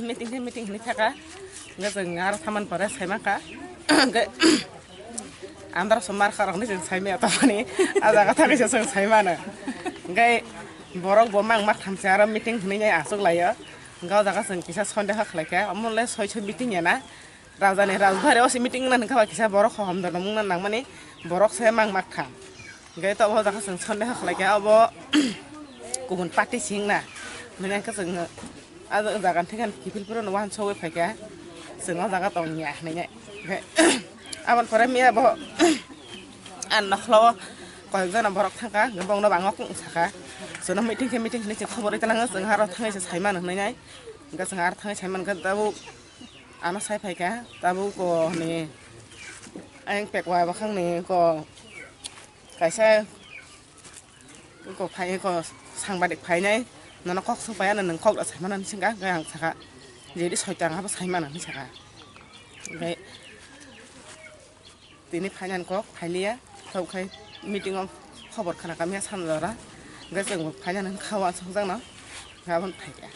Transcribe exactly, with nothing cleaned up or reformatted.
Meeting khe meeting hinwi thaka. Hwnkhe chwng aro thaman pore saimankha. Hwnkhe andar somar kharokni chwng saimaya tongmani. A jaga thangwi se chwng saimano. Hwnkhe borok bo mang mak thamse aro meeting hinwi nai achuk laio. Hwnkhe o jaga chwng kisa Sunday kha khlaikha. Omo le soi soi meeting ya na. Rajani rajbari o se meeting na hwnkha ba kisa borok hohom dorno mungna nangmani borok se mang mak tham. Hwnkhe to obo jaga chwng Sunday kha khlaikha obo kubun party singna. Hwnwi khe chwng a jaga thikhan kiphilphuru no wansugwi phaikha. Chwng o jaga tongya hwnwi. Hwnkhe aboni pore miya bo a nokhlo koyekjona borok thangkha. Hwnkhe bongno bangma kung sakha. Chwngno meeting khe meeting hinwi se khobor rwi tlango. Chwng aro thangwi se saimano hwnwi. Hwnkhe chwng aro thangwi saimankha tabuk. Ano sai phaikha tabuk ko hwnwi ayang pekwa bakhangni ko kaisa ko phai ko sangbadik phainai nono kok sung paiya nwng kok da saimano hinwi swngkha hwnkhe ang sakha jedi soitang abo saimano hinwi sakha hwnkhe tini phainani kok phailiya tok khai meeting o khobor khna kamya sanjora hwnkhe chwng phainani kha wansukjakno hwnkhe aboni phaikha.